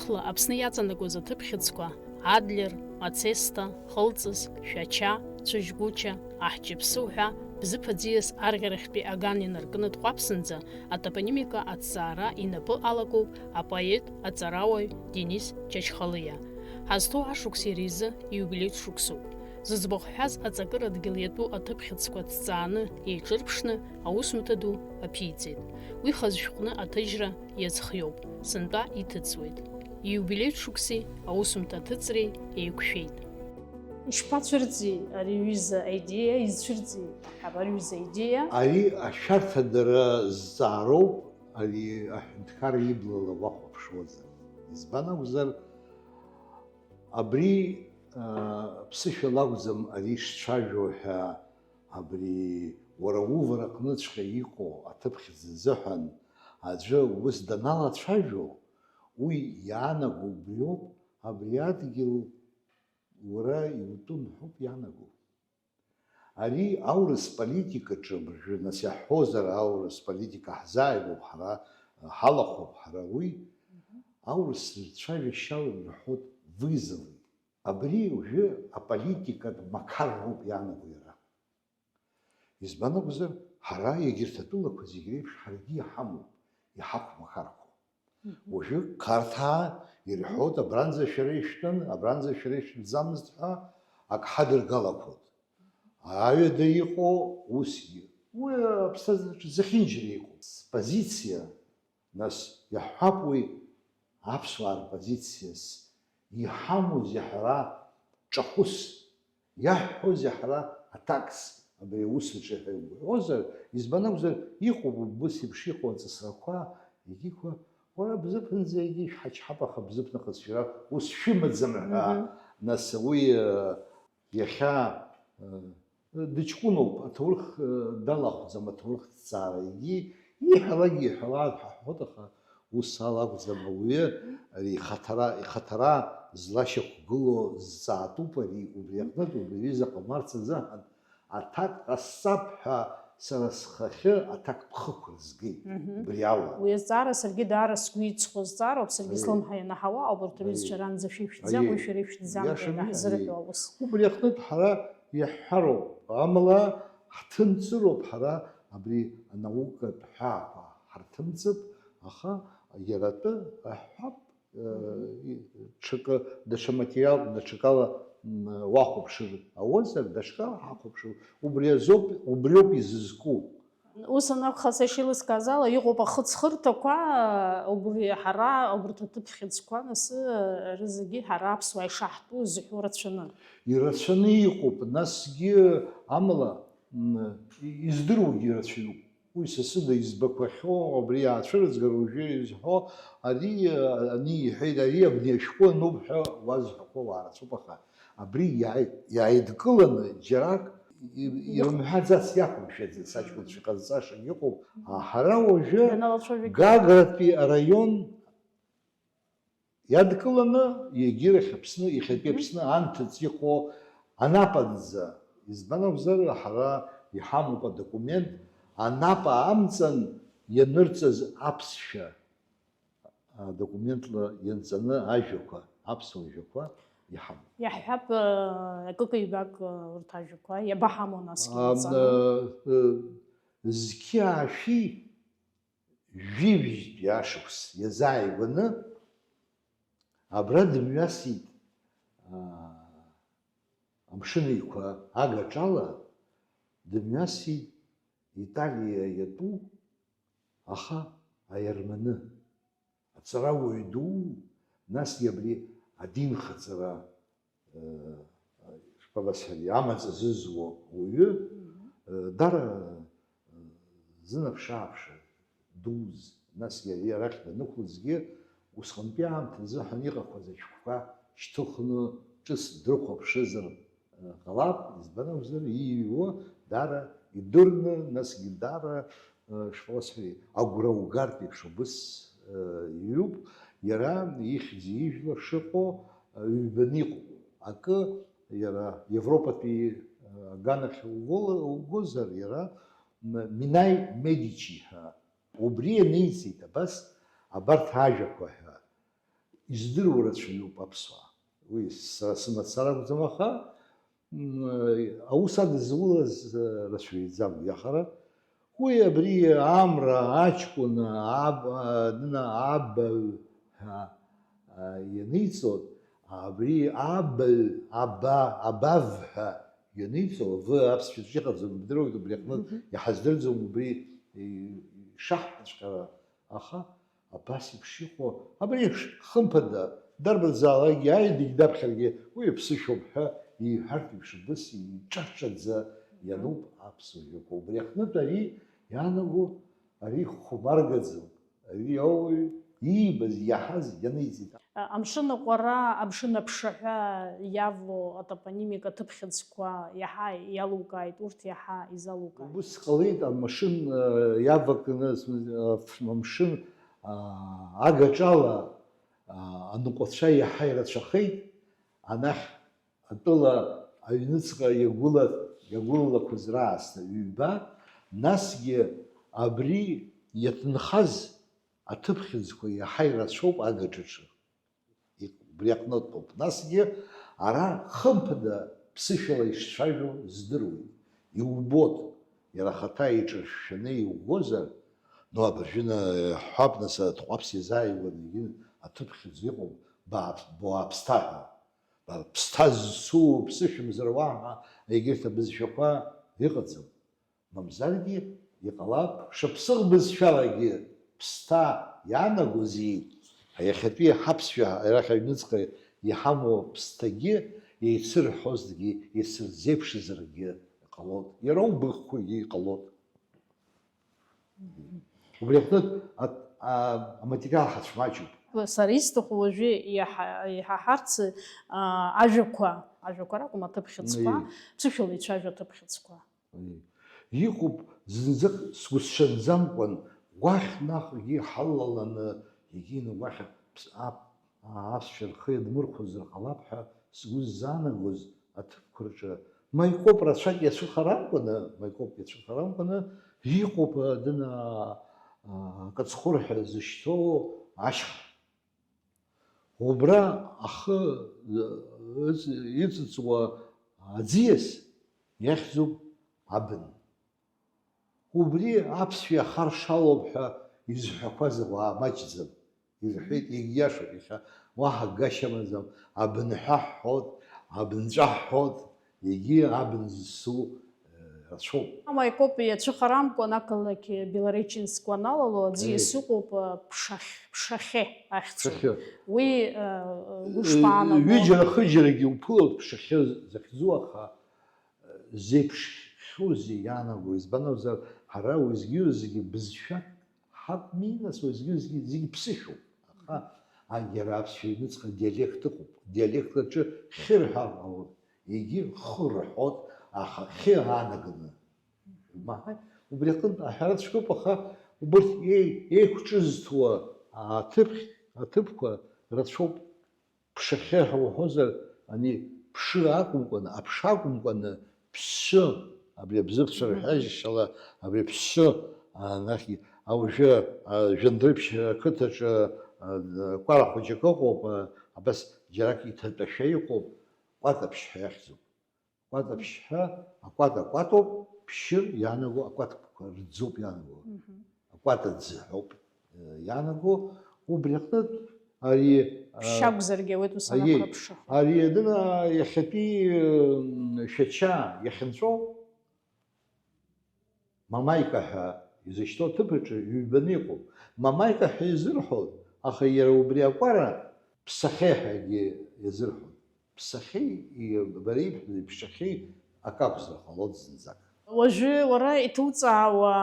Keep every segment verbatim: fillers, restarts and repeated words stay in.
Аԥсны иаҵанакуаз аҭыԥхьыӡқәа, Адлер, Ацеста, Хылҵыс, Шәача, Цәыжьгәыча, Аҳҷыԥсы уҳәа, Бзыԥ аӡиас арӷьарахьтәи аган инаркны дҟәаԥсынӡа, атопонимика аҭҵаара инапы алакуп апоет, аҵарауаҩ Денис Чачхалиа. Ҳазҭоу ашықәс иара изы ииубилеитә шықәсуп. Зыӡбахә ҳҳәаз аҵакыра дгьыл иатәу аҭыԥхьыӡқәа ҭҵааны еиҿырԥшны аусумҭа ду аԥиҵеит. Уи хаз шәҟәны аҭыжьра иазхиоуп, сынтәа иҭыҵуеит. Ииубилеитә шықәси аусумҭа аҭыҵреи еиқәшәеит. Ишԥацәырҵи ари аҩыза аидеиа, изцәырҵи абри аҩыза аидеиа? Ари ашәарҭадара зҵаароуп, ари аҳәынҭқарра иблала уахәаԥшуазар. Избан акәзар, абри, а, ԥсышәала акәӡам ари ишцәажәо ҳәа, абри уара увараҟныҵәҟьа иҟоу аҭыԥхьӡ азыҳәан аӡәы ус даналацәажәо, уи иаанаго убриоуп, абри адгьыл уара иутәым ҳәоуп иаанаго. Ари аурыс политикаҿы абыржәы, нас иаҳҳәозар, аурыс политика ҳзааигәоуп ҳара, ҳалахәуп ҳара уи, аурыс рцәажәашьала ирҳәоит вызовы. Абри уажәы аполитикатә мақарроуп иаанаго иара. Избан акәзар, ҳара егьырҭ атәылақәа зегь реиԥш ҳаргьы иҳамоуп, иҳақәмақарқәоу. Уажәы Қарҭаа ирҳәоит, абранӡа шәара ишәтәын, абранӡа шәара ишәтәӡамызт ҳәа ак ҳадыргалақәоит. Аҩада иҟоу усгьы. Уи аԥсҭазаараҿы зехьынџьара иҟоуп. Спозициа, нас, иаҳҳәап уи аԥсуаа рпозициас, иҳамоузеи ҳара ҿахәыс? Иаҳҳәозеи ҳара аҭакс абри аус аҿы ҳәа иуҳәозар, избан акәзар, иҟоуп убыс еиԥш иҟоу аҵысрақәа, егьиқәа, уара бзыԥынӡа егьи шәҳачҳап, аха бзыԥ нахыс шәара ус шәымаӡам ҳәа, Мгм. Нас уи, э, иахьа, э, дыҷкәыноуп, аҭоурых, э, далахәӡам, аҭоурых ҭҵаара, егьи иҳәалак иҳәалар ҳәа ҳҳәоит, аха Ус ала акәӡам, ауаҩы ари ихаҭара, ихаҭара злашьақәгылоу зҵаатәуп ари, убри аҟнытә убри аҩыза ҟамларц азыҳәан аҭак ҟасҵап ҳәа сара схахьы аҭак ԥхықәра згеит. Мгм. Убри ала. Уи азҵаара саргьы даара сгәы иҵхо зҵаароуп, саргьы Аиеи. Слымҳа ианаҳауа ауп, урҭ Аиеи. Рҩызцәа ранӡа шәишәҭӡам, Аиеи. Уи шәара ишәҭӡам ҳәа Иашаны, ианаҳзырҳәо аиеи. Аус. Убри аҟнытә ҳара иаҳҳәароуп, амала ҳҭымҵыроуп ҳара абри анаукатә ҳәаақәа. Ҳарҭымҵып, аха иара атәы аҳәҳәап, э, Мгм. и-, ҽакы, даҽа материалк, даҽакала, м, уахәаԥшыр ауазар, даҽакала ҳахәаԥшыр, убри азоуп, убриоуп изызку. Ус анакәха, сашьа илыскааз ала, иҟоуп ахыҵхырҭақәа, убри ҳара, убарҭ аҭыԥхьыӡқәа, нас, рызегьы ҳара аԥсуаа ишаҳтәу зҳәо рацәаны. Ирацәаны иҟоуп, насгьы, амала, м, и-, издыруагьы ирацәаҩуп. Уи са сыда избақәахьоу, абри аацәырызгар уажәы изҳәо, ари, ани иҳәеит, ари абни ашәҟәы ануп ҳәа уазҳәақәо уаа рацәоуп, аха абри иааи-, иааидкыланы џьарак и-, Их- ирымҳәаӡац, иақәымшәаӡац, аҷкәынцәа иҟазҵаша иҟоуп. А, ҳара уажәы Даналацәажәогьы. Гагратәи араион иадкыланы, егьирахь Аԥсны, иахьатәи Аԥсны анҭыҵ иҟоу Анапанӡа, избан акәзар, ҳара иҳамоуп адокумент, Анапа амҵан ианырҵаз аԥсшәа, адокументла ианҵаны ажәақәа, аԥсуа жәақәа иҳамоуп. Иаҳҳәап, акык-ҩбак урҭ ажәақәа иабаҳамоу насгьы Ам, ианҵаны? Зқьи аашәи жәибжьтәи ашықәс иазааигәаны абра дымҩасит, аа, амшын еиқәа агаҿала дымҩасит Италиа иатәу, аха аерманы, аҵарауаҩ ду, насгьы абри адинхаҵара, э, шԥабасҳәари, амаҵ зызуа уаҩы, э, дара, э, зынаԥш-ааԥша дуз, насгьы ари арахь данықәлозгьы, усҟантәи аамҭазы ҳәа иҟақәаз ашәҟәқәа шьҭыхны ҿыц дрыхәаԥшызар, э, ҟалап, избан акәзар, ииҩуа даара идырны, насгьы даара, э, шԥасҳәари, агәра угартә еиԥш убыс, э, иҩуп, иара ихьӡ-ижәла шыҟоу, э, ҩбаны иҟоуп. Акы, иара Европатәи, э, аганахь уго-, угозар, иара, м, Минаи Медичи ҳәа убри ианиҵеит абас абарҭ ажәақәа ҳәа. издыруа рацәаҩуп аԥсуаа. Уи сара сымацара акәӡам, аха, м, аус адызулаз, э, рацәаҩӡам. Иахара уи абри амра аҷкәын аб-, а, дна-, абаҩ ҳәа, а, ианиҵо, абри абаҩ, аба-, абав ҳәа ианиҵо, в аԥсшәаҿы иҟаӡам, бдыруеит, убри аҟнытә Мгм. иҳаздырӡом убри, и-, ишаҳҳәаҵәҟьара, аха абас еиԥш иҟоу, абри еиԥш, хымԥада, дарбанзаалакгьы, ааи, дегьдаԥхьаргьы, уи иԥсышәоуп ҳәа иҳәартә еиԥш, убыс иҿаҿаӡа иануп аԥсуа жәақәа. Убри аҟнытә ари иаанаго, ари хәмаргаӡам, ари ауаҩ иибаз, иаҳаз ианиҵеит. Амшын аҟәара, амшын аԥшаҳәа иавоу атопонимика ҭыԥхьыӡқәа иаҳа иалукааит, урҭ иаҳа изалукааит. Убыс ҟалеит, амшын, э, иавакны, в смысле, э, амшын, а, агаҿала, а, аныҟәацәа иаҳа ирацәахеит, анахь атәыла аҩныҵҟа иагәыла-, иагәылалақәаз раасҭа ҩба, насгьы абри иаҭынхаз аҭыԥхьыӡқәа иаҳа ирацәоуп агаҿаҿы. Иҟ-, убри аҟнытәоуп. Насгьы ара хымԥада ԥсышәала ишцәажәо здыруеит, иубоит, иара ахаҭа иҿыршәшәаны иугозар, ну, абыржәы на-, ҳҳәап, нас, атҟәаԥс иазааигәаны егьи аҭыԥхьыӡ иҟоуп, бааԥ-, бааԥсҭа ҳәа. Ба-, ԥсҭа зцу, ԥсышәымзар уаҳа егьырҭ абызшәақәа ыҟаӡам. Мамзаргьы, иҟалап, шаԥсыӷ бызшәалагьы ԥсҭа иаанагози, иахьатәи ҳаԥсшәа арахь аҩныҵҟа иҳамоу ԥсҭагьы еицырҳәозҭгьы, еицырзеиԥшызаргьы ҟалоит, иара убыхқәагьы иҟалоит. Убри аҟнытә а-, а-, аматериал ҳацәмаҷуп. Сара исҭаху уажәы иаҳа-, иҳаҳарц, а, ажәақәа, ажәақәа ракәым, аҭыԥхьыӡқәа, Ии. ԥсышәала ицәажәо аҭыԥхьыӡқәа. Ии. Иҟоуп зынӡак сгәысҽанӡамкәан, уахь наҟгьы ҳалаланы, егьины уахь аԥс-, ап-, аԥсшәа рхы иадмырхәозар ҟалап ҳәа сгәы ззаанагоз аҭыԥқәа рҿы, Маикоп рацәак иацәыхарамкәаны, Маикоп иацәыхарамкәаны, иҟоуп, а, дына, а, Кыцхәыр ҳәа зышьҭоу ашьха. Убра ахы, э, ыҵ-, иҵыҵуа аӡиас иахьӡуп абн. Убри аԥсшәа иахаршалоуп ҳәа изҳәақәаз ауаа маҷӡам. Ирҳәеит, егьиашоуп, иахьа уаҳа гашьа амаӡам, абынҳәа ҳҳәот, абынҵәа ҳҳәот, егьи абн зсу, э, рацәоуп. Маикоп иацәыхарамкәан ақалақь Белореченск уаналало, аӡиас Еи. ыҟоуп, э, ԥшахь-, ԥшахье ахьӡуп. Ԥшахьы. Уи, э, гәышԥаанаго? Ҩыџьара-хыџьарагьы уԥылоит ԥшахьы захьӡу, аха, э, зеиԥшхьоузеи иаанаго, избан акәзар, ҳара уеизгьы-уеизгьы бызшәак ҳакәми, нас, уеизгьы-уеизгьы зегьы ԥсышәоуп. Аха, а, иара аԥсшәа аҩныҵҟа диалект ыҟоуп. Диалект аҿы хьы рҳәар ҟалоит, егьи хы рҳәоит, аха хьы аанаганы. Маҳаи, убри аҟынтә аҳәара цәгьоуп, аха убырҭ еи-, еиқәҿызҭуа аҭыԥ-, аҭыԥқәа рацәоуп. Ԥшахьы ҳәа уҳәозар, ани ԥшы акәымкәаны, аԥша акәымкәаны, ԥшы, абри абзыԥцәа Мгм. рҳәажьшьала, абри ԥшы, анахьгьы, а, уажәы, а, Жәандрыԥшь ақыҭаҿы, а, кәара хәыҷык ыҟоуп, а, абас џьарак иҭатәашәа иҟоуп, Кәатаԥшь ҳәа иахьӡуп. Кәатаԥшь ҳәа акәата кәатоуп, ԥшьы иаанаго акәатқәа рӡоуп иаанаго. Мгм. Акәата ӡы ҳәоуп, э, иаанаго. Убри аҟнытә ари, э, Ԥшьа акәзаргьы ауеит, ус аиеи, анакәха ԥшыхәа. Ари адына иахьатәи, э, Шәача иахьынҵәоу Мамаика ҳәа изышьҭоу аҭыԥ аҿы ҩбаны иҟоуп. Мамаика ҳәа изырҳәоит, аха иара убри акәара Ԥсахье ҳәагьы иазырҳәоит. Ԥсахьеи, и-, бара ибҳәаз иԥшахьеи акы акәзар ҟалоит зынӡак. Уажәы уара иҭуҵаауа,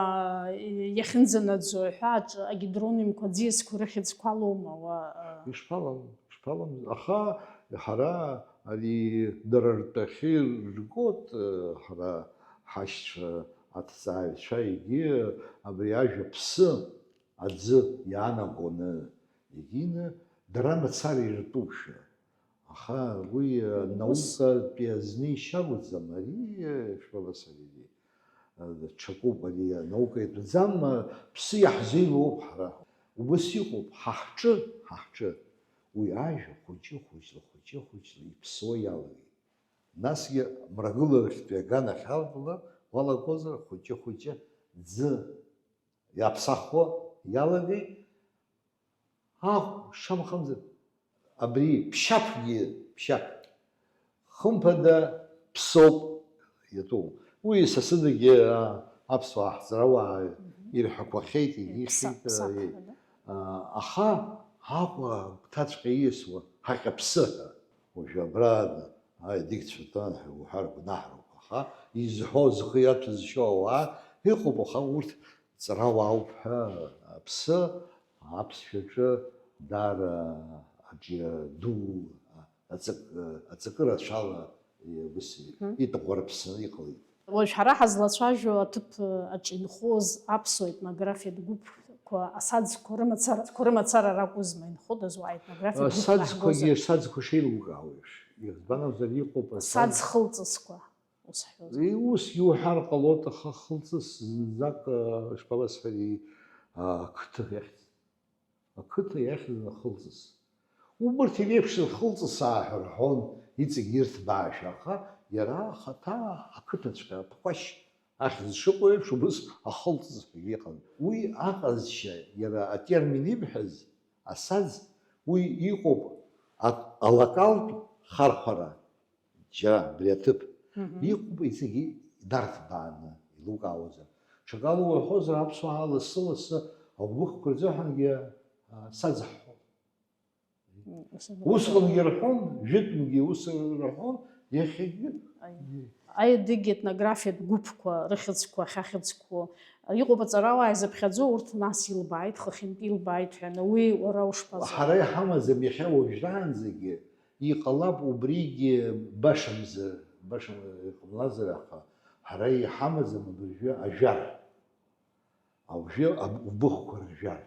иахьынӡанаӡо аҳәааҿ агидронимқәа, аӡиасқәа рыхьӡқәа алоума? Уа, а, Ишԥалам, ишԥалам, аха ҳара ари дара ртәахьы ргоит, ҳара ҳашьцәа аҭҵааҩцәа, егьи абри ажәа ԥсы аӡы иаанагоны, егьины дара мацара иртәушәа. Аха уи, э, Ус. наукатәи азны ишакәӡам, ари, э, шәбабасаргьы, э, ҽакуп, ари анаука иатәӡам, э, ԥсы иаҳзеилоуп ҳара. Убас иҟоуп, ҳа ҳҿы, ҳа ҳҿы. Уи ажәа хәыҷы-хәыҷла, хәыҷы-хәыҷла иԥсуа иалагеит. Насгьы мрагыларахьтәи аганахь алалар уалагозар, хәыҷы-хәыҷы ӡы иаԥсахуа иалагеит. Аҳ, шамхамзар, абри ԥшьаԥгьы, ԥшьаԥ, хымԥада, ԥсоуп иатәу. Уи са сыдагьы, а, аԥсуаа ҳҵарауаа ирҳәақәахьеит, Ԥса-, ирхьеит, ԥсаԥхьа, а, да? А, аха Аҟәа агәҭаҵәҟьа ииасуа ҳаҟьаԥсы ҳәа. Уажәы абра, а, дигцәатәан ҳәа уҳәар гәнаҳароуп, аха изҳәо, зхы иаҭәызшьо ауаа ыҟоуп, аха урҭ ҵарауаауп ҳәа аԥсы аԥсшәаҿы даара аҿиара ду, аҵак-, аҵакы рацәала ус Мгм. Итҟәарԥсны иҟалеит. Уажә ҳара ҳазлацәажәо аҭыԥ аҿы инхоз аԥсуа етнографиатә гәыԥқәа асаӡқәа рымацара, рымацара ракәызма инходаз уа етнографиатә гәыԥқәа Асаӡқәагьы, раҳгозар? Асаӡқәа шеилукаауеиԥш, избан акәзар, иҟоуп асаӡ- Асаӡ хылҵысқәа, ус ҳҳәозар. Ус иуҳәар ҟалоит, аха хылҵыс зынӡак, э, ишԥабасҳәари, а, ақыҭа иахьӡ-, ақыҭа иахьӡын ахылҵыс. Убырҭ иреиԥшыз хылҵысаа ҳәа рҳәон, иҵегь ирҭбаашәа, аха иара ахаҭа ақыҭаҵәҟьа аԥҟәашь ахьӡ шыҟоу еиԥш, убыс ахылҵыс ҳәагьы ыҟан. Уи аҟазшьа, иара атермин ибҳәаз, асаӡ, уи иҟоуп а-, алокалтә хархәара. Џьа, абри аҭыԥ Мгм. Иҟоуп, иҵегьы дарҭбааны, илукаауазар. Ҽакала уҳәозар, аԥсуаа лассы-лассы агәыхқәа рзыҳәангьы, а, саӡаҳҳәон. М, ус Усҟангьы рҳәон, жәытәынгьы ус рҳәон, иахьагьы. Аи. Аи, дыгьы етнографиатә гәыԥқәа, рыхьӡқәа ахьахьӡқәоу, иҟоуп аҵарауаа изыԥхьаӡо, урҭ нас илбааит, хыхьынтә илбааит ҳәа, уи уара ушԥазы? Ҳара иҳамаӡам иахьа уажәраанӡагьы. Иҟалап убригьы башамзар, башам-, иҟамлазар, аха ҳара иҳамаӡам абыржәы ажәар. Абжәы аб-, убыхқәа ржәар.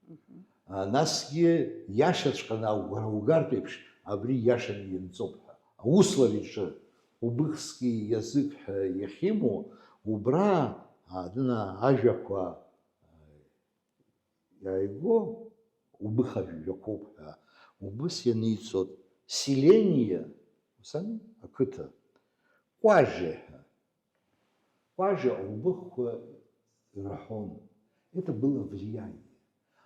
Мгм. А, насгьы иашаҵәҟьаны агәра угартә еиԥш, абри иашаны ианҵоуп ҳәа. Аусура иҿы убыхски иазык ҳәа иахьимоу, убра, а, дына ажәақәа, а, иааиго, убых ажәақәоуп ҳәа, убыс ианиҵоит, селение, ус ами, ақыҭа, Кәажа ҳәа. Кәажа убыхқәа ирҳәон. Это было влияние.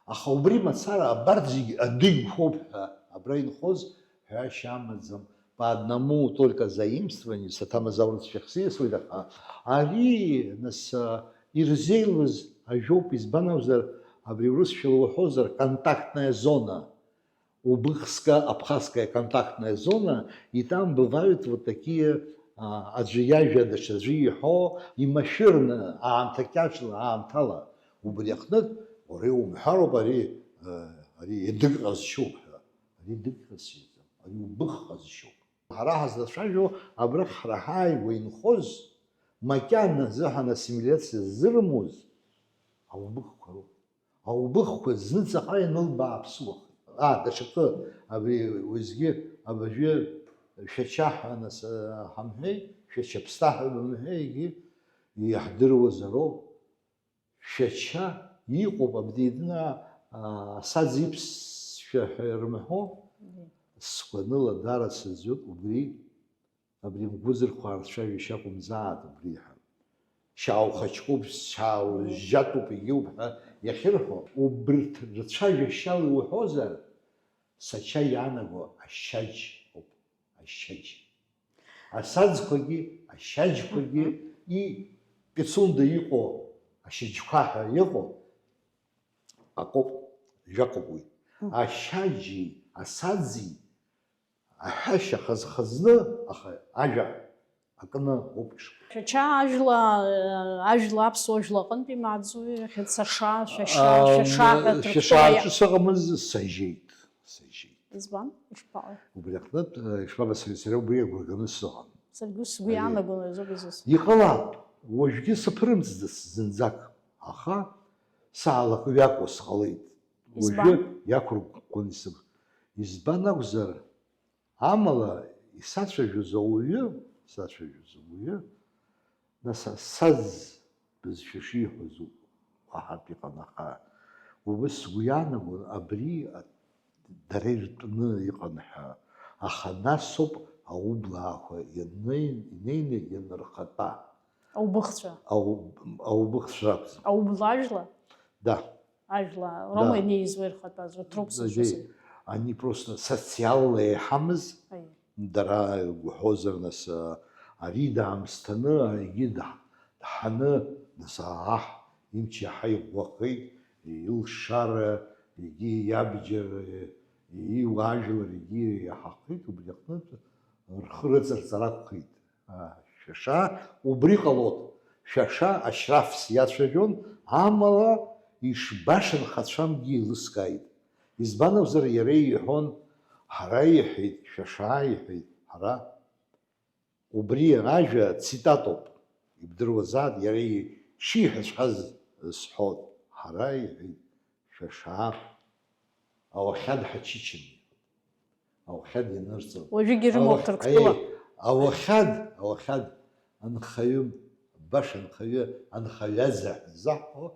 Аха убри мацара абарҭ зегьы адыгьқәоуп ҳәа абра инхоз ҳәашьа амаӡам. По одному только заимствованию, с Атамазаура сшәыхсиасуеит, аха ари, нас, а, ирзеилаз ажәоуп, избан акәзар, абри урысшәала уҳәозар, контактная зона, убыхска, абхазская контактная зона, и там бывают вот такие, а, аӡәы иажәа даҽаӡәы иҳәо, имашәырны, аамҭа кьаҿла, аамҭала. Убри аҟнытә, уара иумҳәароуп ари, а, ари едык ҟазшьоуп ҳәа. Ари едык ҟазшьаӡам, ари убых ҟазшьоуп. Ҳара ҳазлацәажәо абрахь ҳара ҳааигәа инхоз, макьана азыҳәан ассимилиациа ззырымуз аубыхқәа роуп. Аубыхқәа зны ҵаҟа ианылбаа аԥсуахеит. Аа, даҽакы, абри уеизгьы абыржәы Шәача ҳәа нас, а, ҳамҳәеи, Шәача ԥсҭа ҳәа бымҳәеи, егьи иаҳдыруазароуп. Шәача иҟоуп, абни дна, а, асаӡ иԥсшәа ҳәа ирымҳәо, Мгм. Сгәаныла дара сызҩып убри, абри мгәыӡырхәаа рцәажәашьа акәымзааит убри ҳәа. Шьаухачкуп, шьаужьатәуп, егьиуп ҳәа иахьырҳәо, убырҭ рцәажәашьала иуҳәозар, Сача иаанаго ашьаџь ауп, ашьаџь. Асаӡқәагьы, ашьаџьқәагьы, Мгм. И Пицунда иҟоу ашьаџьқәа ҳәа иҟоу акоуп, жәакоуп уи. Мгм. Ашьаџьи, асаӡи, аҳәашьа хаз-хазны, аха ажәа акны ауп ишыҟоу. Шәача ажәла, ажәла, аԥсуа жәла аҟынтә имааӡои, иахьа саша, шәаша, Ам, шәаша ҳәа шәаша Ҭырқәтәыла иа- аҿы сыҟамыз, сажьеит, сажьеит. Избан? Ишԥаҟоу? Убри аҟнытә, э, ишԥаба, сара, сара убри агәра ганы сыҟан. Саргьы ус сгәы Аиеи. Иаанагон, аҩызоуп изус. Иҟалап, уажәгьы сыԥырымҵӡац зынӡак, аха саалак-ҩакуа сҟалеит. Избан? Уажәы иақәырӷәӷәон исым-, избан акәзар, амала исацәажәоз ауаҩы, исацәажәоз ауаҩы, нас асаӡ бызшәа шиҳәоз уаҳартә иҟан, аха убыс сгәы иаанагон, абри а-, дара иртәны иҟан ҳәа. Аха насоуп аублаақәа ианнеи-, инеины ианырхатәа. Аубыхцәа. Ауб-, аубыхцәа ракәӡам. Аублаа жәла? Да. Ажәла, да, роума инеиз уи рхатәаз, урҭ роуп, да, зыцәшәо, да, сеиԥш. Они просто социалла еиҳамыз, аиеи, дара гәаҳәозар, нас, а, ари даамсҭаны, егьи дҳ-, дҳаны, нас, аҳ имч иаҳа иӷәӷәахеит, илшара, егьи иабџьар, иуаажәлар, егьи иаҳахеит, убри аҟнытә рхы рыҵарҵар акәхеит. Аа, шәаша убри ҟалон. Шәаша ашьрафс иацәажәон, амала ишбаша нхацәамгьы еилыскааит. Избан акәзар, иара иҳәон, ҳара иҳәеит, шәаша иҳәеит, ҳара. Убри ажәа цитатоуп, ибдыруазааит, иара ишиҳәаҵәҟьаз сҳәоит, ҳара иҳәеит, шәаша. Ауахьад ҳачычын. Ауахьад ианырҵон. Уажәыгьы ирымоуп Ауах-, Ҭырқәтәыла. Аиеи, ауахьад, ауахьад анхаҩы, баша анхаҩы, анхаҩазы ҳзаҳҳәо,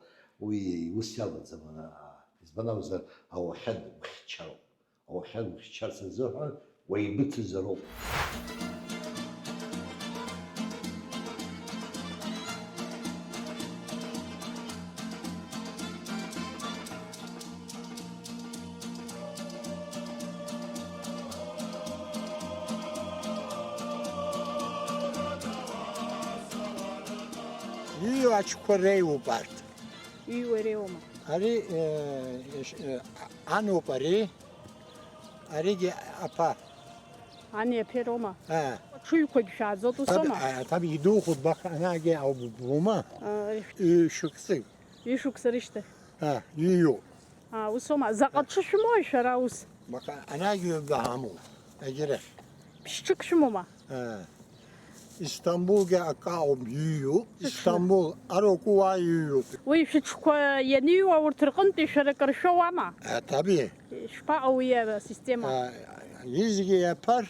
уи ус иалаӡам, ана-, избан акәзар, ауахьад ухьчароуп. Ауахьад ухьчарц азыҳәан уеибыҭазароуп. Ииуа аҽқәа реиуоуп арҭ. Ииуа реиуоума? Ари, э, еш-, э, ануп ари. Аригьы аԥа. Ани аԥеи роума? Аа. Аҽыҩқәагь шәааӡоит, усоума? Аҭаб-, аҭаб идухуп, баха анагьы аубума? Аа, ишәкы-, ишықәсык. Ишықәса рышьҭахь. Аа, ииуп. Аа, усоума? Заҟа ҽы шәымои шәара ус? Баха анагьы ҩба ҳамоуп, егьирахь. Ԥшьҽык шәымоума? Аа. Истамбулгьы акы ауп, ииуп. Ишәы- Истамбул, ароку уа ииуп. Уи шәыҽқәа ианиуа урҭ рҟынтәи шәара акыр шәоуама? Аҭабиа. Ишԥаҟоу уи асистема? А, изегьы иаԥар,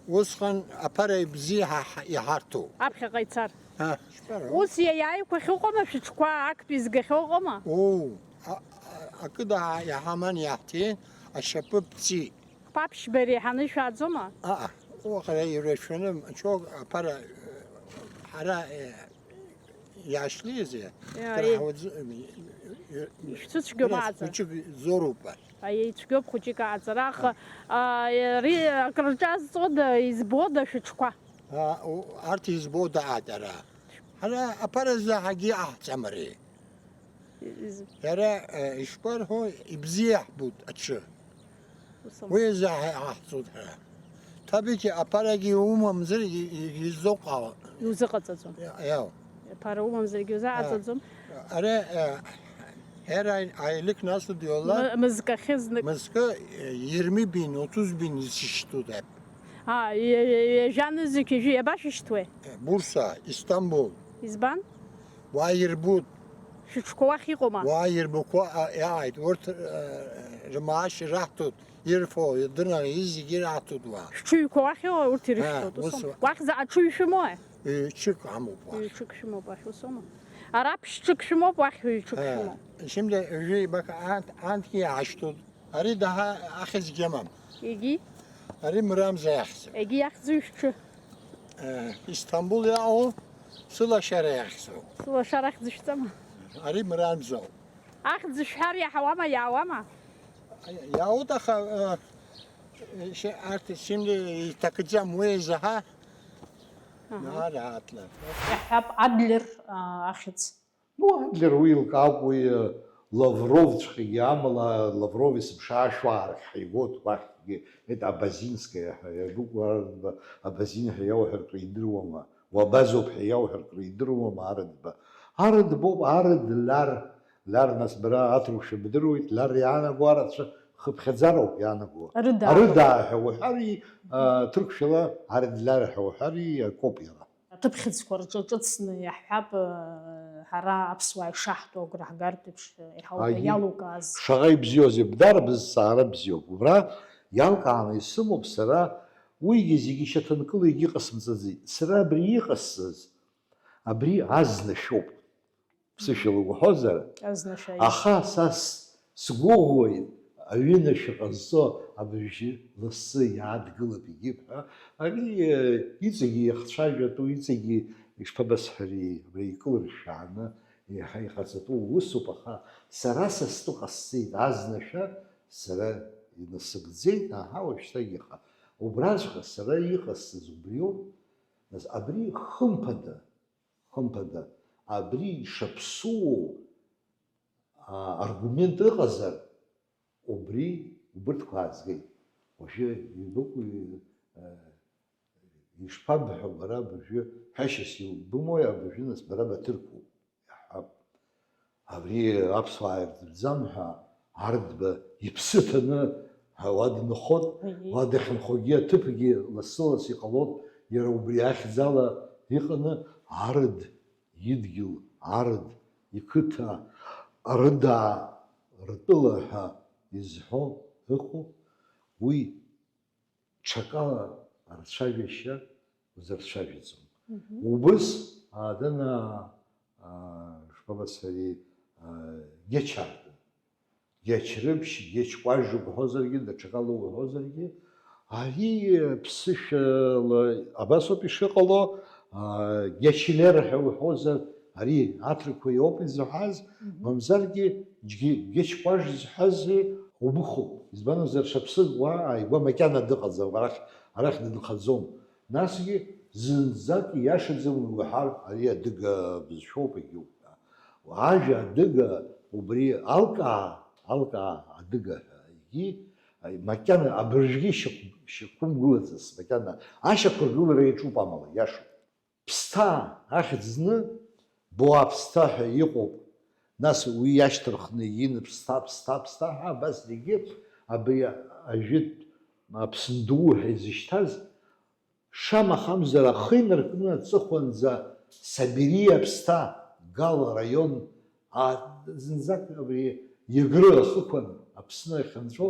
усҟан аԥара ибзиа ҳа-, ҳа-, иҳарҭоу. Аԥхьаҟа ицар. А, шԥароу? Ус иаиааиқәахьоу ыҟоума, шәыҽқәа актәи згахьоу ыҟоума? Уу, а, а, акы даа иаҳаман иаҳҭеит, ашьапы ԥҵәеит. Қәԥа ԥшьба иреиҳаны ишәааӡома? Аҟа, уаҟа ирашәаны, чок аԥара, ҳара, э, иаашьлизи? Иа, Дара и-, ҳауаӡы-, м, м, м, Ишәцәыцәгьома м, аҵа? Хәыҷык изоруп ар. Аиеи, ицәгьоуп хәыҷык ааҵара, аха, А. а, ари акрырҿазҵода, избода шәыҽқәа? А, у-, арҭ избода аҵара. Ҳара аԥара заҳагьы аҳҵамари. Из- Иара, э, ишԥарҳәо, ибзиа ҳбут аҽы. Ус аума? Уи азы ҳа-, ҳаҳҵоит ҳара. Ҭабиқьи аԥарагьы умамзар, и-, и-, изоуҟало. Иузыҟаҵаӡом. Иа-, иау. Аԥара умамзаргьы иузаҟаҵаӡом. А. Аре, э, ҳера ай-, айлык насу диола. М-, мызкахьы знык. Мызкы, э, йырми бин, отуз бин исыштудап. А, е-, е-, е-, ҩажәа нызқь ҩажәи иабашәышьҭуеи? Э, Бурса, Истамбул. Избан? Уа ирбут. Шәыҽқәа уахь иҟоума? Уа ирбақәа, а, иааит. Урҭ, э, рмаашьа раҳҭоит, ирфо, дырнаҟ изегьы раҳҭоит уа. Шәҽыҩқәа уахь иҟоу урҭ ирышәҭоит, А, усоума? Ус. Уахь заҟа ҽыҩ шәымоуи? Ҩ-ҽык амоуп уахь. Ҩ-ҽык шәымоуп уахь, усоума? Ара ԥшьҽык шәымоуп, уахь ҩ-ҽык А, шәымоуп. Шьымда, ҩажәи бака анҭ, анҭгьы иаашьҭоит. Ари даҳа ахьӡгьы амам. Егьи? Ари Мрамза иахьӡуп. Егьи иахьӡу шәҽы? Э, Истамбул иаау, сылашара иахьӡу. Сылашара ахьӡ шәҵама? Ари Мрамзоуп. Ахьӡ шәҳәар иаҳауама, иаауама? Иаауеит, аха, э, шьа-, арҭ сымли иҭакӡам уи заҳа. Аҳа. Нара атлар. Иаҳҳәап, Адлер, а, ахьӡ. Ну, Адлер уи илкаауп, уи, э, Лавровҵәҟьагьы амала, Лавров есымша ашәуа аархьаигоит уахьгьы, это Абазинская ҳәа иагәыкуа, Абазин ҳәа иауҳәар кридыруама, Уабазоуп ҳәа иауҳәар кридыруама, Арыдба. Арыдбоуп, Арыд, Лар, Лар, нас бара аҭырқәшәа бдыруеит, Лар иаанаго арацәа хыԥхьаӡароуп иаанаго. Арыда. Арыда ҳәа уҳәари, а, ҭырқәшәала Арыдлар ҳәа уҳәари, акоуп иара. Аҭыԥхьыӡқәа рҿы ҿыцны иаҳҳәап, ы, ҳара аԥсуаа ишаҳтәу агәра ҳгартә еиԥш, ы, иҳауҳәа Аи, иалукааз. Шаҟа ибзиоузеи, бдар бызҵаара бзиоуп. Убра иалкааны исымоуп сара, уигьы зегьы шьаҭанкыла егьыҟасымҵаӡеит. Сара абри иҟасҵаз, абри азнашәоуп. Ԥсышәала уҳәозар. Азнашәа, аиеи. Аха са с-, сгәыӷуеит, аҩынашәа ҟазҵо абыржәы лассы иаадгылап егьи ҳәа, ари, э, иҵегьы иахцәажәатәу, иҵегьы, ишԥабасҳәари, абра икылыршәааны еиҳа иҟаҵатәу усуп, аха сара са стәы ҟасҵеит, азнашәа сара инасыгӡеит, аҳа, уажәшьҭагьы иаха. Убраҵәҟьа сара иҟасҵаз убриоуп, нас абри хымԥада, хымԥада, абри ишаԥсуоу, а, аргумент ыҟазар, убри, убырҭқәа аазгеит. Уажәы ибыкәу, э, ишԥабҳәо бара абыржәы, ҳәашьас иубымои абыржәы, нас бара баҭырқәоуп, иаҳҳәап. Абри аԥсуаа ирдырӡам ҳәа, Арӡба иԥсы ҭаны уа дынхоит, Мгм. Уа дахьынхогьы аҭыԥгьы лассы-ласс иҟалоит, иара убри ахьӡала иҟаны Ард идгьыл, Ард иқыҭа, Арыдаа ртәыла ҳәа изҳәо ыҟоуп, уи ҽакала арцәажәашьа узырцәажәаӡом. Мгм. Убыс, а, дана, а, шԥабацари, а, Гьечарда. Гьечрыԥшь, Гьечкәажә уҳәозаргьы, даҽакала уҳәозаргьы, ари ԥсышәала абасоуп ишыҟало, а, Гьечлер ҳәа уҳәозар, ари аҭырқәа иоуп изаҳаз, Мгм. Мамзаргьы Џьгьы-, Гьечкәажә зҳәази убыхуп. Избанзар, шаԥсык уа ааигәа макьана дыҟаӡам, арахь, арахь дынхаӡом. Насгьы зынӡак ииашаӡам уи уҳәар, ари адыга бызшәоуп егьи уҳәа. Ажәа адыга убри алкаа, алкаа адыга ҳәа, егьи макьана абыржәгьы шьақә-, шьақәымгылаӡац, макьана ашьақәыргылара иаҿуп амала, иашоуп. Ԥсҭа ахьӡ зны, Боаԥсҭа ҳәа иҟоуп, нас уи иашьҭырхны ин Ԥсҭа, Ԥсҭа, Ԥсҭа ҳәа, абас зегьы абри ажәытә Аԥсны ду ҳәа изышьҭаз, шамахамзар ахы инаркны аҵыхәанӡа Сабириа Ԥсҭа, Гал араион, а, зынӡак абри Егры ахықәан Аԥсны ахьынҵәо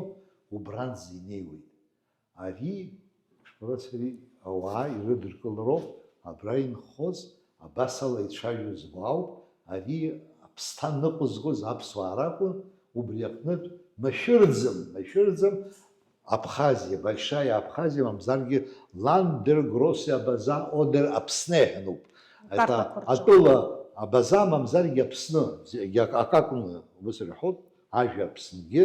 убранӡа инеиуеит. Ари, шәбарц, ари ауаа ирыдыркылароуп, абра инхоз, абасала ицәажәоз уаауп, ари Аԥсҭа ныҟәызгоз аԥсуаа ракәын, убри аҟнытә машәырӡам, машәырӡам, Абхазиа, Большая Абхазиа, мамзаргьы Land der Große Abazar oder Аԥсны иҳәануп. Это Акартақәа рҿы. Атәыла Абаза, мамзаргьы Аԥсны, зегь акакәны, ус рҳәоит, ажәа Аԥснгьы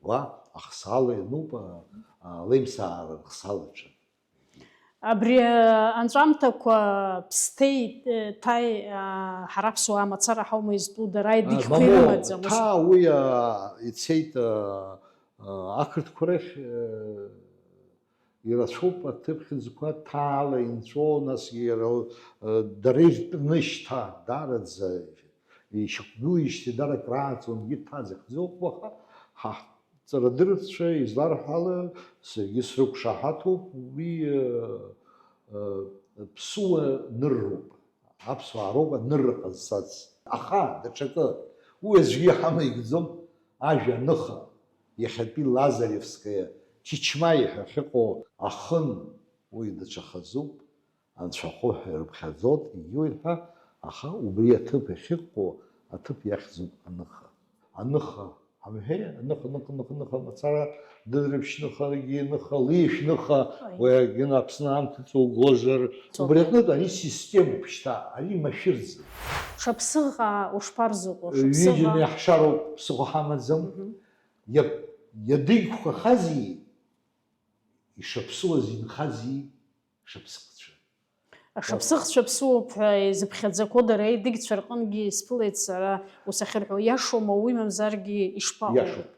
уа ахсаала иануп, а, а, алеимсаара рхсаалаҿы. Абри, а, анҵәамҭақәа Ԥсҭеи, э, Ҭаи, а, ҳара аԥсуаа мацара ҳаума изтәу, дара А, идагьқәа мамоу, ирымаӡам, ус? Ҭаа уи, а, ицеит, а, а, ақырҭқәа рахь, э, ирацәоуп аҭыԥ хьыӡқәа ҭаала инҵәо, насгьы иара, э, дара иртәны шьҭа, даараӡа ишьақәгылеижьҭеи дара акрааҵуангьы ҭаӡахӡоуп, аха ҳа ҳҵарадырцәа изларҳәо ала, саргьы срықәшаҳаҭуп, уи, э, э, ԥсыуа нырроуп. Аԥсуаа роуп анырра ҟазҵаз. Аха, даҽакы, уи аӡәгьы иҳамеигӡом, ажәа аныха, иахьатәи Лазаревская, Чичмаи ҳәа ахьыҟоу ахын, уи даҽа хазуп, анцәахәы ҳәа ирыԥхьаӡоит, егьиуеит ҳәа, аха убри аҭыԥ ахьыҟоу аҭыԥ иахьӡуп аныха. Аныха, ҳамҳәеи, аныха, ныха, ныха, ныха, мацара, дыдрыԥшь ныха, егьи ныха, лишә ныха, Ой. Уи агьын Аԥсны аамҭа ҵоугозар, Ҵоугозар. Убри аҟнытә ари системоуп шьҭа, ари машәырӡам. Шаԥсыӷаа ушԥарзыҟоу? Шаԥсыӷаа. Ҩыџьа иаҳшароуп, ԥсыхәа ҳамаӡам. Мгм. Иаб-, иадыгьқәахази, ишаԥсуаз инхази, шаԥсыхцәа. Ашаԥсыхцәа ԥсуоуп ҳәа изыԥхьаӡақәоу дара аидыгьцәа рҟынгьы исԥылеит сара ус ахьырҳәо. Иашоума уи, мамзаргьы ишԥаҟоу? Иашоуп,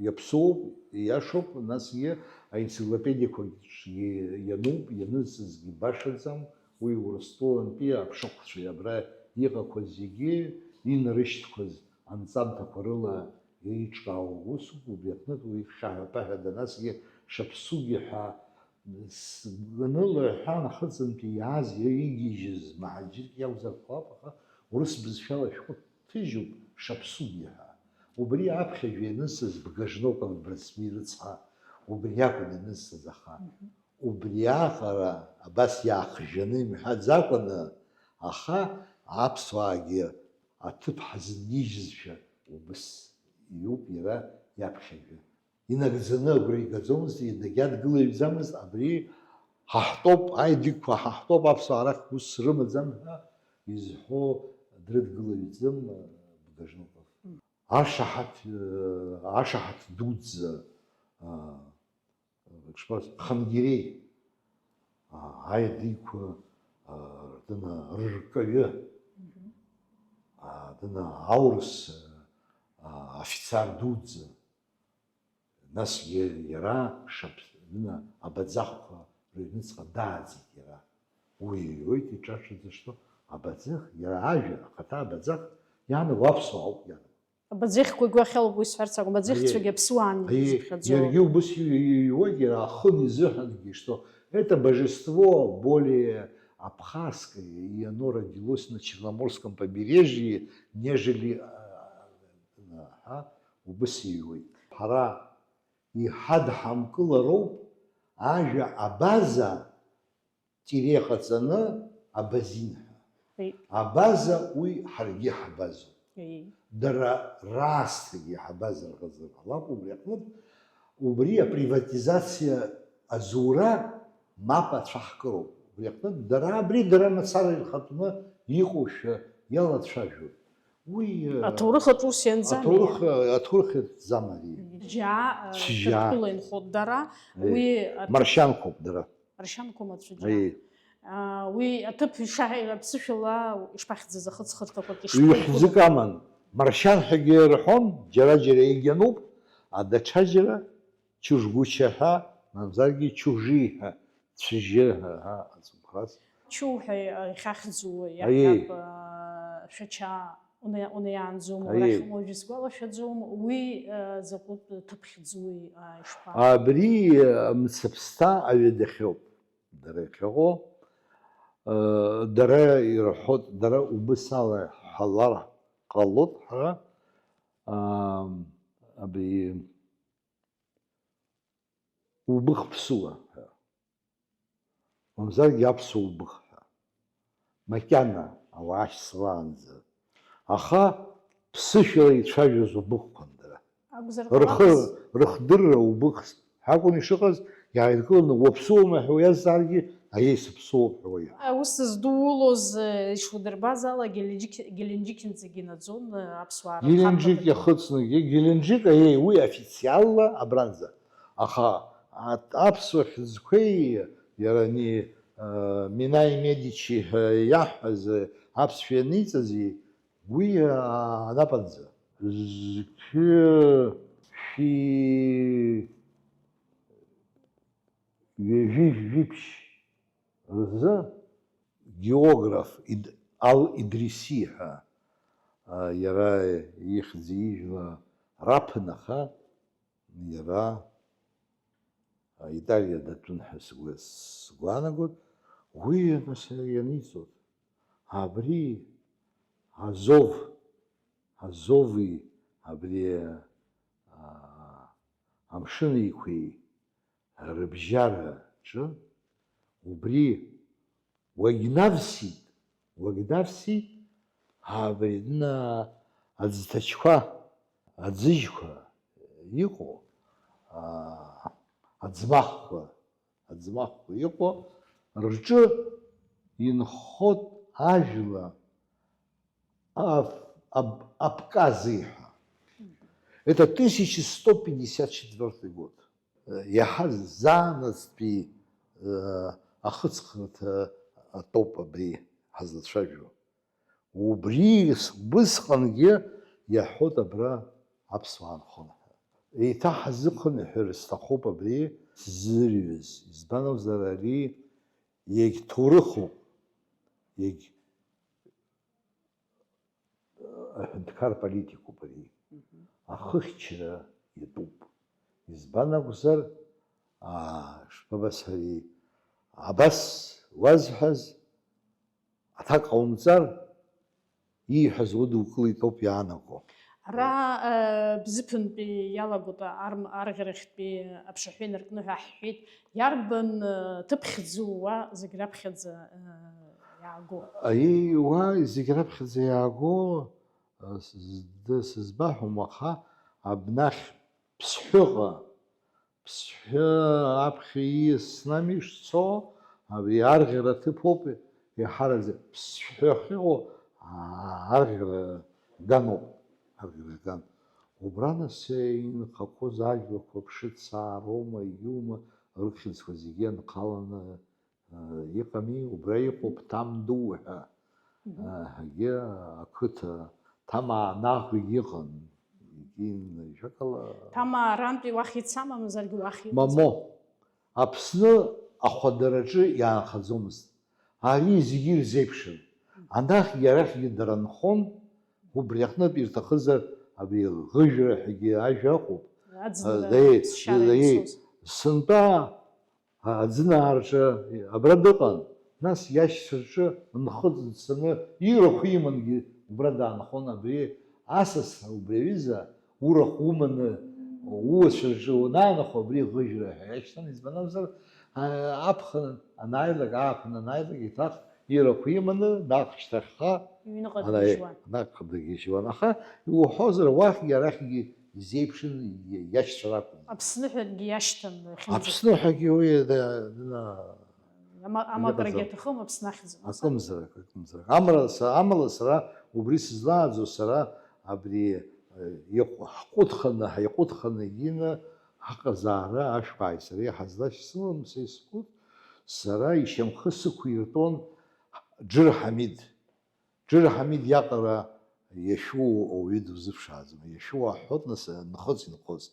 иаԥсоуп, ииашоуп, насгьы аенциклопедиақәагьы иануп, ианызҵазгьы башаӡам, уи Урыстәылантәи аԥшыхәцәеи абра иҟақәаз зегьы инарышьҭқәаз анҵамҭақәа рыла еиҿкаау усуп, убри аҟнытә уи хьаҳәа-ԥаҳәада насгьы шаԥсугьы ҳәа Сгәаныла ҳәа, нахыҵынтәи иааз игьежьыз мҳаџьырк иакәзар ҟалап, аха урыс бызшәала шәҟәы ҭыжьуп, шаԥсугьы ҳәа. Убри аԥхьажәа ианысыз Бгажноков Брасмир рыцҳа, убри акәын ианысыз, аха Мгм. Убриаҟара абас иаахжәаны имҳәаӡакәаны, аха аԥсуаагьы аҭыԥ ҳазынижьызшәа убыс иоуп иара иаԥхьажәа. Инагӡаны агәра игаӡомызт, дагьадгылаҩӡамызт, абри ҳа ҳтәоуп, аедыгьқәа ҳа ҳтәоуп, аԥсуаа арахь ус рымаӡам ҳәа изҳәо дрыдгылаҩӡам Бгажноков. Ашаҳаҭ, ашаҳаҭ дуӡӡа, ишԥа-, Хангерей, аедыгьқәа, дына рыркаҩы, дына аурыс афицар дуӡӡа. Насгьы иара шаԥ-, дына абаӡахқәа рыҩныҵҟа дааӡеит иара. Уи иҩуеит иҿаҽаӡа што абаӡах, иара ажәа ахаҭа абаӡах ианаго аԥсуаауп ианаго. Абаӡехқәагь уахьалоуп уи сҳәарц акәым, абаӡехцәагьы аԥсуаан изыԥхьаӡо. Иаргьы убыс иҩуеит, иара ахын изыҳәангьы, что это божество более абхазское, и оно родилось на Черноморском побережье, нежели, а, а, убыс иҩуеит. Ҳара иҳадҳамкылароуп ажәа абаза тире ҟаҵаны абазин ҳәа. Абаза уи ҳаргьы ҳабазоуп. Дара раасҭагьы ҳабазар ҟазар ҟалап, убри аҟнытә, убри априватизациа азура мап ацәаҳкыроуп. Убри аҟнытә, дара абри дара мацара ирхатәны иҟоушәа иалацәажәоит. Уи, э, аҭоурых аҿы ус ианӡами? Аҭоурых, э, аҭоурых ианӡам ари. Џьа, э, цәгьа. Ҭырқәтәыла инхоит дара, э, уи аҭ-, маршьанқәоуп дара. Маршьанқәа мацәыџьа. Аиеи. Аа, уи аҭыԥ ишаҳ-, аԥсышәала ишԥахьӡыз ахыҵхырҭақәак ишԥа-, ҩ-хьӡык аман. Маршьан ҳәагьы рҳәон, џьара-џьара егьануп, а даҽаџьара чужгуча ҳәа, мамзаргьы чужи ҳәа, цәыжьы ҳәа, ҳәа ацымхәрас. Чу ҳәа ихьахьӡу, аиеи, иаҳҳәап, аа, Шәача уна-, унаиаанӡоума, аиеи, уарахь уажәы сгәалашәаӡом, уи, аа, закәытә ҭыԥ хьӡуи, аа, ишԥа? Абри, аа, мцаԥсҭа аҩадахьоуп. Дара иахьыҟоу, э, дара ирҳәоит, дара убыс ала ҳалар ҟалоит ҳара, ам, абри убых ԥсуа ҳәа. Мамзаргьы аԥсуа убых ҳәа. Макьана ауаа шьцылаанӡа. Аха ԥсышәала ицәажәоз убыхқәан дара. Акәзар, рхы, ҟалаз, рыхдырра убыхс ҳәа акәын ишыҟаз, иааидкыланы уаԥсуоума ҳәа уиазҵааргьы, аиеи, сыԥсуоуп ҳәа уаҩы. Аус здулоз, э, ишудырбаз ала, Геленџьик-, Геленџьикынӡагьы инаӡон, э, аԥсуаа рынхарҭа. Геленџьик иахыҵны, Ге-, Геленџьик, аиеи, уи официалла абранӡа. Аха а-, аԥсуа хьӡқәеи иара ани, э, Минаи Медичи ҳәа иаҳҳәаз, э, аԥсшәа ианиҵази, уи, а, анапанӡа. Зқьы шәи ҩажәи жәиԥшь рзы географ Ид-, Ал-Идриси ҳәа, а, иара ихьӡ ижәла раԥын, аха иара Италиа датәын ҳәа сгәы-, сгәаанагоит, уи нас ианиҵоит. Абри Азов, Азови абри, аа, Амшын Еиқәеи рыбжьараҿы убри уагьнавсит, уагьнавсит, абри дна аӡҭачқәа, аӡыжьқәа иҟоу, аа, аӡмахқәа, аӡмахқәа иҟоу рҿы инхоит ажәла Аф-, Аб-, Абкази ҳәа. Это тысяча сто пятьдесят четвёртый год. Иаҳа заанаҵтәи, э, ахыҵхырҭа атәоуп абри ҳазлацәажәо. Убри с-, убысҟангьы иаҳәоит абра аԥсуаа нхон ҳәа. Еиҭаҳзыхынҳәыр сҭахуп абри сзырҩыз. Избан акәзар, ари егь ҭоурыхуп, егь аҳәынҭқар политикуп ари. Мгм. Ахыхьчара иатәуп. Избан акәзар, аа, шԥабасҳәари, абас уазҳәаз, аҭак ҟаумҵар, ииҳәаз удукылеит ауп иаанаго. Ара, э, Бзыԥынтәи иалагоит арм-, арӷьарахьтәи аԥшаҳәы инаркны ҳәа ҳҳәеит. Иарбан, э, ҭыԥ хьӡу уа зегь раԥхьаӡа, э, иааго? Аиеи, уа зегь раԥхьаӡа иааго, э, сзд-, сызбаҳәом, аха абнахь Ԥсҳәыҟа, Ԥсҳәы аԥхьа ииасны ами ишцо, абри арӷьара ҭыԥоуп, еиҳараӡак ԥсҳәы ахьыҟоу, аа, арӷьара ганоуп, арӷьара ган. Убра нас инхақәоз ажәлақәа ԥшыцаароума, иума, рыхьӡқәа зегьы анхаланы, э, иҟами, убра иҟоуп Ҭам ду ҳәа. Мгм. Э, ҳәагьы ақыҭа, Ҭамаа Нахәгьы иҟан, егьин, ажәакала. Ҭамаа арантәи уахь ицама, мамзаргьы уахь иҟаӡам? Мамо, Аԥсны ахәадараҿы иаанхаӡомызт. Ари зегьы ирзеиԥшын. Анахьгьы арахьгьы дара нхон, убри аҟнытә ирҭахызар, абри ӷыжәра ҳәагьы ажәа ыҟоуп. Аӡынра, Э, даи-, ԥсшьара даи-, иазцоз. Сынтәа А-, аӡынаараҿы абра дыҟан, нас иашьцәа рҿы нхыҵ дцаны, ирахә имангьы убра даанхон. Абри асасра, убри аҩыза урахә уманы, ууацәа рҿы уанаанахо, абри ӷыжәра ҳәа иашьҭан, избан акәзар, а-, аԥхын анааилак, ааԥын анааилак, еиҭах ирахә иманы, наҟ шьҭахьҟа Иҩныҟа ана-, дгьежьуан. Наҟ дгьежьуан. Аха иуҳәозар, уахьгьы арахьгьы изеиԥшын, иашьцәа ракәын. Аԥсны ҳәагьы иашьҭан, иахьынӡа. Аԥсны ҳәагьы уи да-, дна-, Ама-, амакрагьы иҟаӡам. Аҭахым, Аԥсны ахьӡ. Акымзарак, акымзарак. Амра са-, амала сара убри сызлааӡо, сара абри, э, иҟ-, ҳҟәыҭханы, ҳаиҟәыҭханы ины ҳаҟазаара ашәҟәааи сареи ҳазлашьцылам, са искәыт, сара ишьамхы сықәиртәон Џыр Ҳамид. Џыр Ҳамид иаҟара иашәу ауаҩы дузыԥшааӡом. Иашәу аҳәот, нас, нхыҵ инхоз.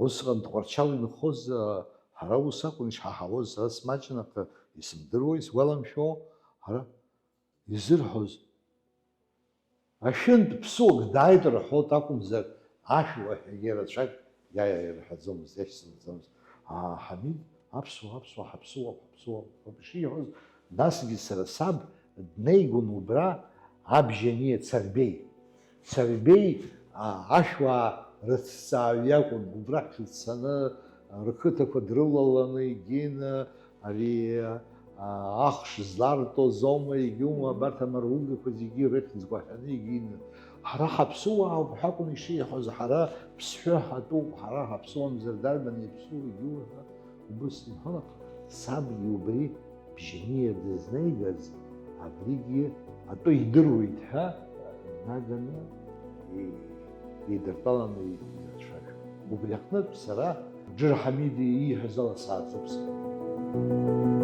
Усҟан Тҟәарчал инхоз, а, ҳара ус акәын ишҳаҳауаз, сара смаҷын, аха исымдыруа, исгәаламшәо, ҳара изырҳәоз. Ашәынтә ԥсуак дааит рҳәот акәымзар, ашәуа ҳәагьы рацәак иа-, иа-, ирҳәаӡомызт, иашьцылаӡомызт. Аа, Ҳамид, аԥсуа, аԥсуа, ҳаԥсуа, ҳаԥсуа, ҳәа ишиҳәоз, насгьы сара саб днеигон убра абжьаниа Царбеи. Царбеи, аа, ашәуаа рыҭҵааҩ иакәын, убрахь дцаны рқыҭақәа дрылаланы игеины, ари, аа, ахш зларҭоз аума, егьиума, абарҭ амаругақәа зегьы рыхьӡқәа ҳәаны игеины. Ҳара ҳаԥсуаауп ҳәа акәын ишиҳәоз, ҳара ԥсҳәы ҳатәуп, ҳара ҳаԥсуамзар дарбан иаԥсуа, егьиума ҳәа убыс иҳәон, аха сабгьы убри бжьаниа дызнеигарц, абригьы атәы идыруеит ҳәа инаганы и-, еидыртәаланы ирацәажәон. Убри аҟнытә сара Џыр Ҳамиди ииҳәаз ала сааӡоуп сара.